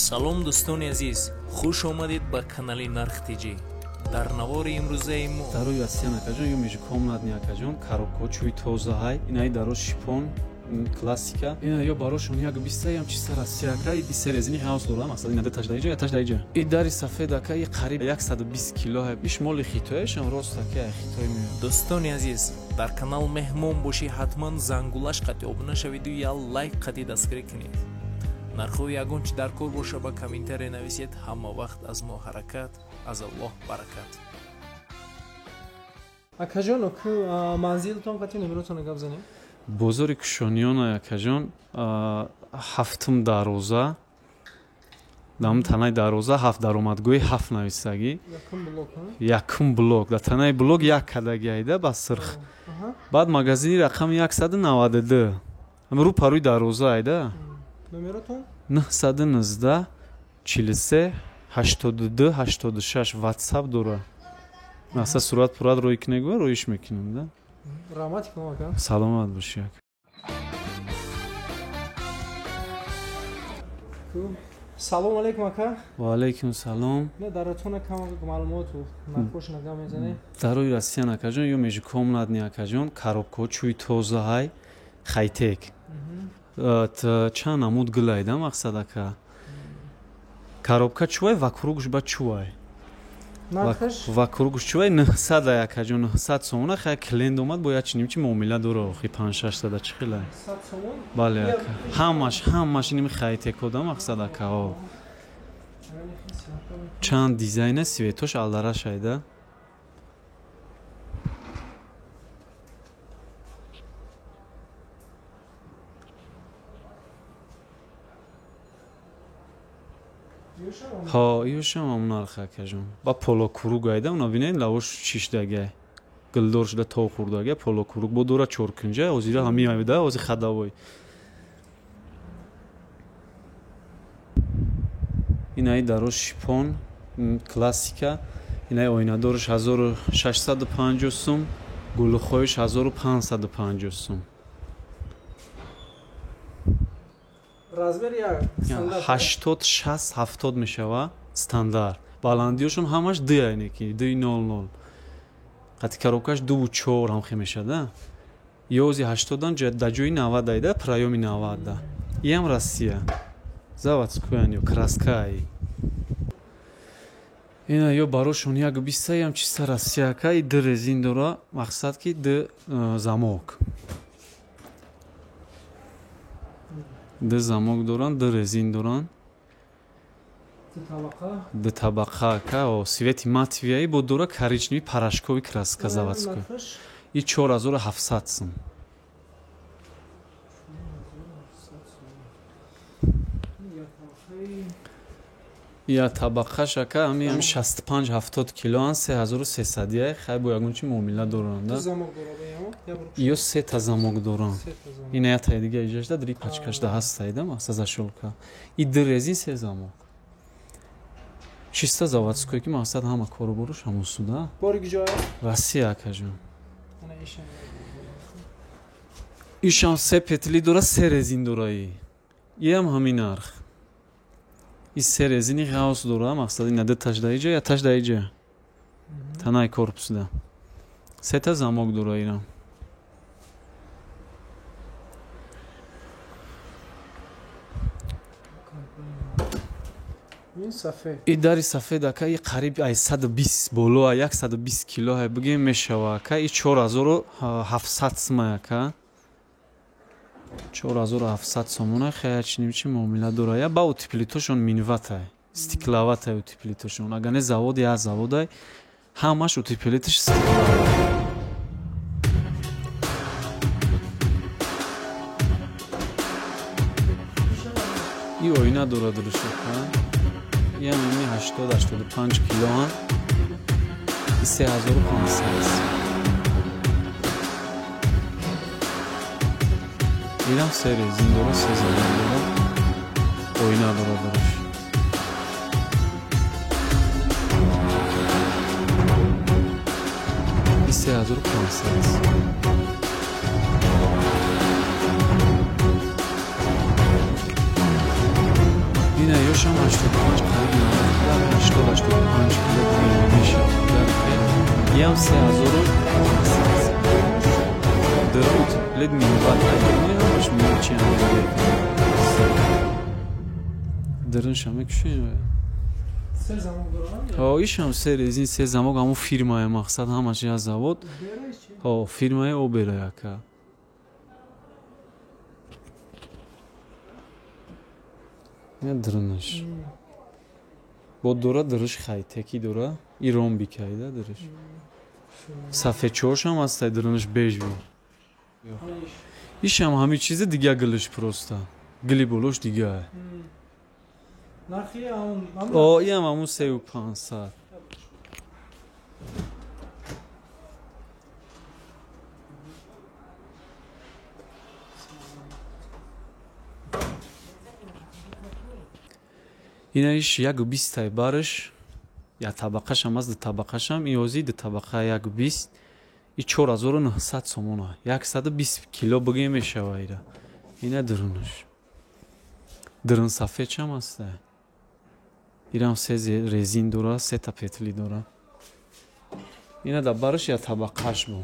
Салом дӯстони азиз, хуш омадед ба канали Нарх ТЖ. Дар навори имрӯзаи мо дарои Россия накаҷон ё межкомнатни акаҷон, коробкаҳо чӯи тозаҳай, инаи дароз шипон классика, ина ё барошон як бистаям чиста Россия ака, и бист резини ҳаус дора, масалан ина даташ даиҷа, яташ даиҷа. И дари сафед ака, и қариб 120 кило ҳай, иш моли хитояшам рост ака, хитой меояд. Дӯстони азиз, дар канал меҳмон бошӣ, ҳатман зангулаш қати обуна шавиду я лайк қати дастгирӣ кунед. Нархҳои ягон чи дар кор боша ба комментария нависед. Ҳама вақт аз мо ҳаракат, аз Аллоҳ баракат. Акаҷон, ку манзилтон қати номеротон гап занем? Бозори Кушониён, акаҷон, ҳафтум дароза, дам танаи дароза ҳафт даромадгоҳи ҳафт нависагӣ, якум блок, дар танаи блок як кадаги айда ба сирх, баъд магазини рақами 192 рӯ парӯи дароза айда. Номеротон? 919 43 82 86 WhatsApp дора. Маса сурат пурат рӯй кунегу рӯиш мекунем да. Раҳмат кунам ака. Саломат бошӣ ака. Салом алейкум ака. Ва алейкум салом. Не даротона кам маълумоту нархош нага мезанем. Дарои Россия накаҷон ё межкомнатни акаҷон, коробкаҳо чӯи тозаҳай, хайтек. Чанд намуд гулайда мақсад ака. Коробка чувай, вокругш ба чувай. Вокругш чувай 900 акаҷон, 900 сомона. Хай клиент омад бо як чиним чи муомила дора, охи 5-600 чӣ хелай. Бале ака. Ҳамаш, ҳамаш иними хайтекода мақсад ака. О. Чанд дизайна светош алдараш айда. Ҳо, иёшам ҳамон нарх акаҷон. Ба полокуруг айда, уна бинед лавош чишдагай. Гилдор шуда тов хӯрдагай, полокуруг бо дора чоркунҷа, озира ҳами айда, ози хадавой. Инаи дароз шипон, классика, инаи оинадораш 1650 сум, гулухоиш 1550 сум. Размер як стандарт 80 60 70 мешава стандарт. Баландиёшон ҳамаш 2 айнеки 2.00. Қати коробкаш 2.4 ҳам хе мешада. Ёзи 80-ан дар ҷои 90 айда, проёми 90 да. Иам Россия. Заводскоян ё краскаи. Ина ё барошон як бистаям чиста Россия ака, и ду резин дора, мақсад ки ду замок. Ду замок доранд, ду резин доранд. Ду табақа ака, о, свети матвияи бо дора коричневый порошковый краска заводской. И 4700 сум. Я табақаш ака, ҳами 65-70 килоан, 3300 яй, хай бо ягон чи муомила доранд, да? Ё сета замок доранд. Ина я таи дига иҷашда, дри пачкашда ҳастайда, мақсад зашолка. И ду резин се замок. Чиста заводской ки мақсад ҳама кору боруш ҳамон суда. Бори куҷоя? Россия акаҷон. Ишам се петли дора, се резин дораи. Иам ҳамин нарх. И се резини ғавс дора, мақсад ина дуташ даиҷа, яташ даиҷа. Танаи корпусда. Сета замок дора ира. И дари сафед ака, и қариб ай 120 боло, 120 кило ҳай бигем мешава ака, и 4700 сумай ака. 4700 сомона, хай чиним чи муомила дора. Я ба утеплитошон минватай, стекловатай утеплитошон. Агар не завод, я заводай, ҳамаш утеплиташ стекловатай. И оина дора дурушака. Иам ими 80-85 килоан, и 3500. Ирам се резин дора, се замок дора, оина дора дораш. И 3500. Ина ё Килошам 85 қариб 90 80-85 кило мешавад. Иам 3500. Дөрут лед минват ҳамаш мечиам. Дөрунша мекушем. Се замок дорад? Ҳо, ишам се резин, се замок, ҳамун фирмае мақсад ҳамаш як завод. Ҳо, фирмаи Обера яка. Я дурунаш. Бо дора дуриш хайтеки дора, Ирон бикайда дуриш. Сафедчоошам ҳастай дурунаш бежви. Ишам ҳамин чизи дига гилиш просто. Гили болош дига. Нархи ҳамун О, иам ҳамун 3500. Инаиш 1,20 барш, як табақашам аст, ду табақашам, иёзи ду табақа 1,20, и 4900 сомона. 120 кило бигем мешава ира. Ина дурунаш. Дурун сафедшам аст. Ирам се резин дора, се та петли дора. Ина да барш як табақаш бу.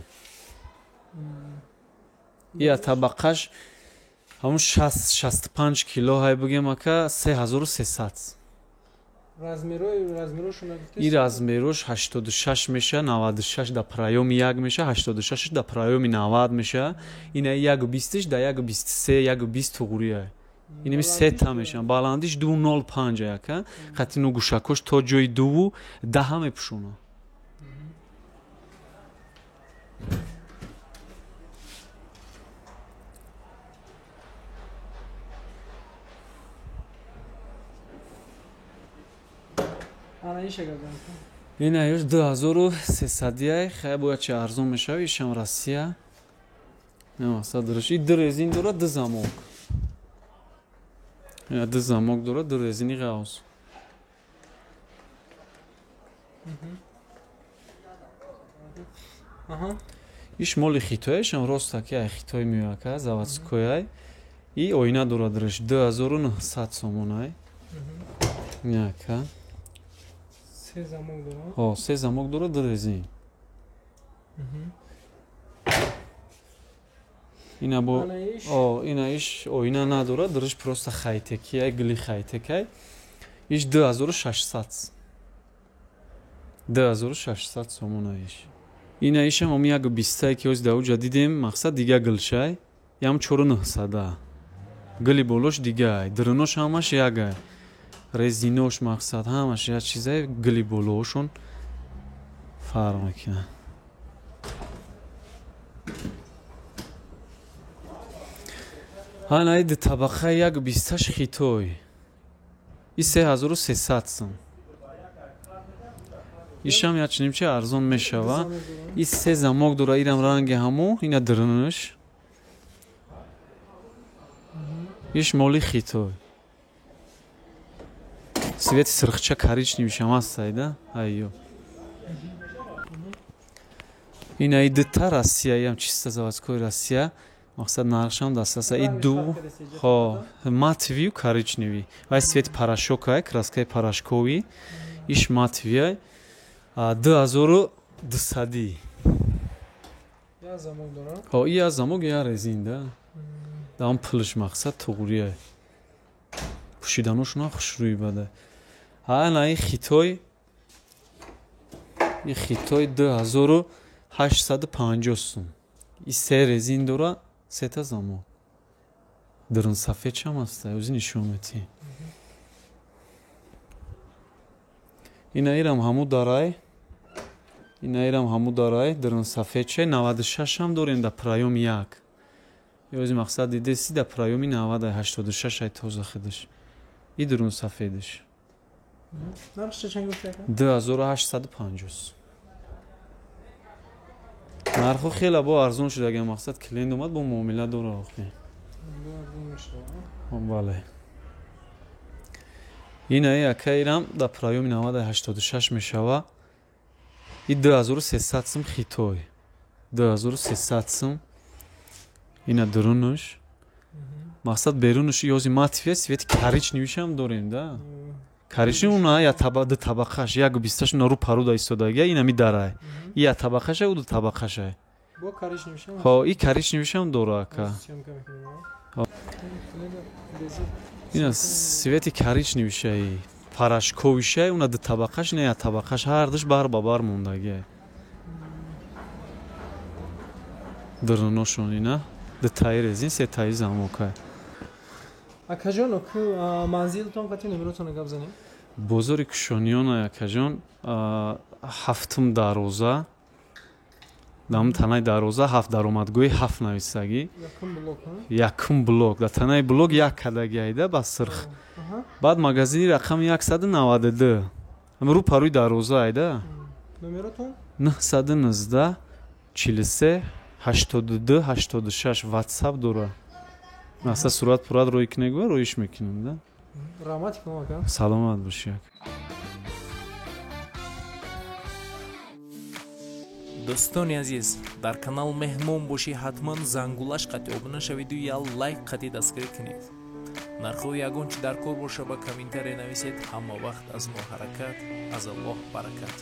Я табақаш ҳамун 60-65 кило ҳай бигем ака 3300. Размерошо нагуфтед? И размерош 86 меша, 96 да проёми 1 меша, 86 да проёми 90 меша. Ина 1,20 да 1,23, 1,20 туғурия. Инами се та меша. Баландиш 2,05 ака. Хати ну гӯшакош то ҷои 2,10 мепӯшона. Ина ёш 2300-ай, хай бояд чи арзон мешава, ишам Россия. Мақсад дуриш. И ду резин дора, ду замок. Ина ду замок дора, ду резини ғавз. Иш моли Хитой, ишам рост аки ай Хитой меояка, заводской ай. И оина дора дуриш 2900 сомон ай. Яка. Се замок дора? Ҳо, се замок дора, ду резин. Ина бо о, ина иш оина надора, дуриш просто хайтеки ай, гили хайтекай. Иш 2600. 2600 сомон иш. Ина ишам ом 1,20 ки оз да уҷа дидем, мақсад дига гилшай, ям 4900. Гили болош дига ай, дурунош ҳамаш як ай. Резинош мақсад ҳамаш як чизай, гили болоошон фарқ мекунад. Ҳана ди табақа 1,28 Хитой. И 3300 сом. Ишам як чунин арзон мешава. И се замок дора, ирам ранги ҳаму, ина дурунаш. Иш моли Хитой. Цвети сирхча коричневишам ҳастай да? Айё. Ина и дута Россия, иам чисто заводской Россия. Мақсад нархшам дастраса. И ду, хо, матовию коричневый. Вай цвет порошокай, краскаи порошковый. Иш матовый. 2200. Я замок дора? Хо, и я замок, я резин да. Дам пулш мақсад туғурия. Пӯшиданошона хушрӯй бада. Ана и Хитой, и Хитой 2850 сум. И се резин дора, сета замок. Дурун сафед чам аст, ози нишон мети. Ина ирам ҳаму дарай. Ина ирам ҳаму дарай, дурун сафед чай 96 ҳам дорем да проём 1. Ёзи мақсад дидеси да проёми 90 86 ай тоза хидиш. И дурун сафедиш. Нархш чанд гуфта? 2850. Нархо хеле бо арзон шуд, агар мақсад клиент омад бо муомила дора охи. Бале. Ина яка ирам да проёми 90 86 мешава. И 2300 сум Хитой. 2300 сум. Ина дурунуш. Мақсад берунаш ёзи матфия цвети коричневишам дорем да. Коричнев уна я таба ду табақаш, 1,28 на ру паруда истодагия, ин ами дарай. И я табақаша, у ду табақашай. Бо коричневишам? Ҳо, и коричневишам дора ака. Ина цвети коричневишай, порошковишай, уна ду табақаш, ина я табақаш, ҳардуш бар ба бар мондагия. Дурношон ина ду таи резин, се таи замокай. Акаҷон, ку манзилтон қати номеротон гап занем. Бозори Кушониёна, акаҷон, ҳафтум дарвоза, дар танаи дарвоза ҳафт даромадгоҳи ҳафт нависагӣ. Якум блок, дар танаи блок як кадаги айда ба сирх. Баъд магазини рақами 192 рӯ парӯи дарвоза айда. Номеротон? 919 43 82 86 WhatsApp дора. Мақсад сурат пурат рӯй кунегӯ, рӯиш мекунем да. Раҳмат ака. Саломат бошӣ ака. Дӯстони азиз, дар канал меҳмон бошӣ, ҳатман зангулаш қати обуна шавиду як лайк қати дастгирӣ кунед. Нархҳои ягон чи дар кор боша ба комментария нависед. Ҳама вақт аз мо ҳаракат, аз Аллоҳ баракат.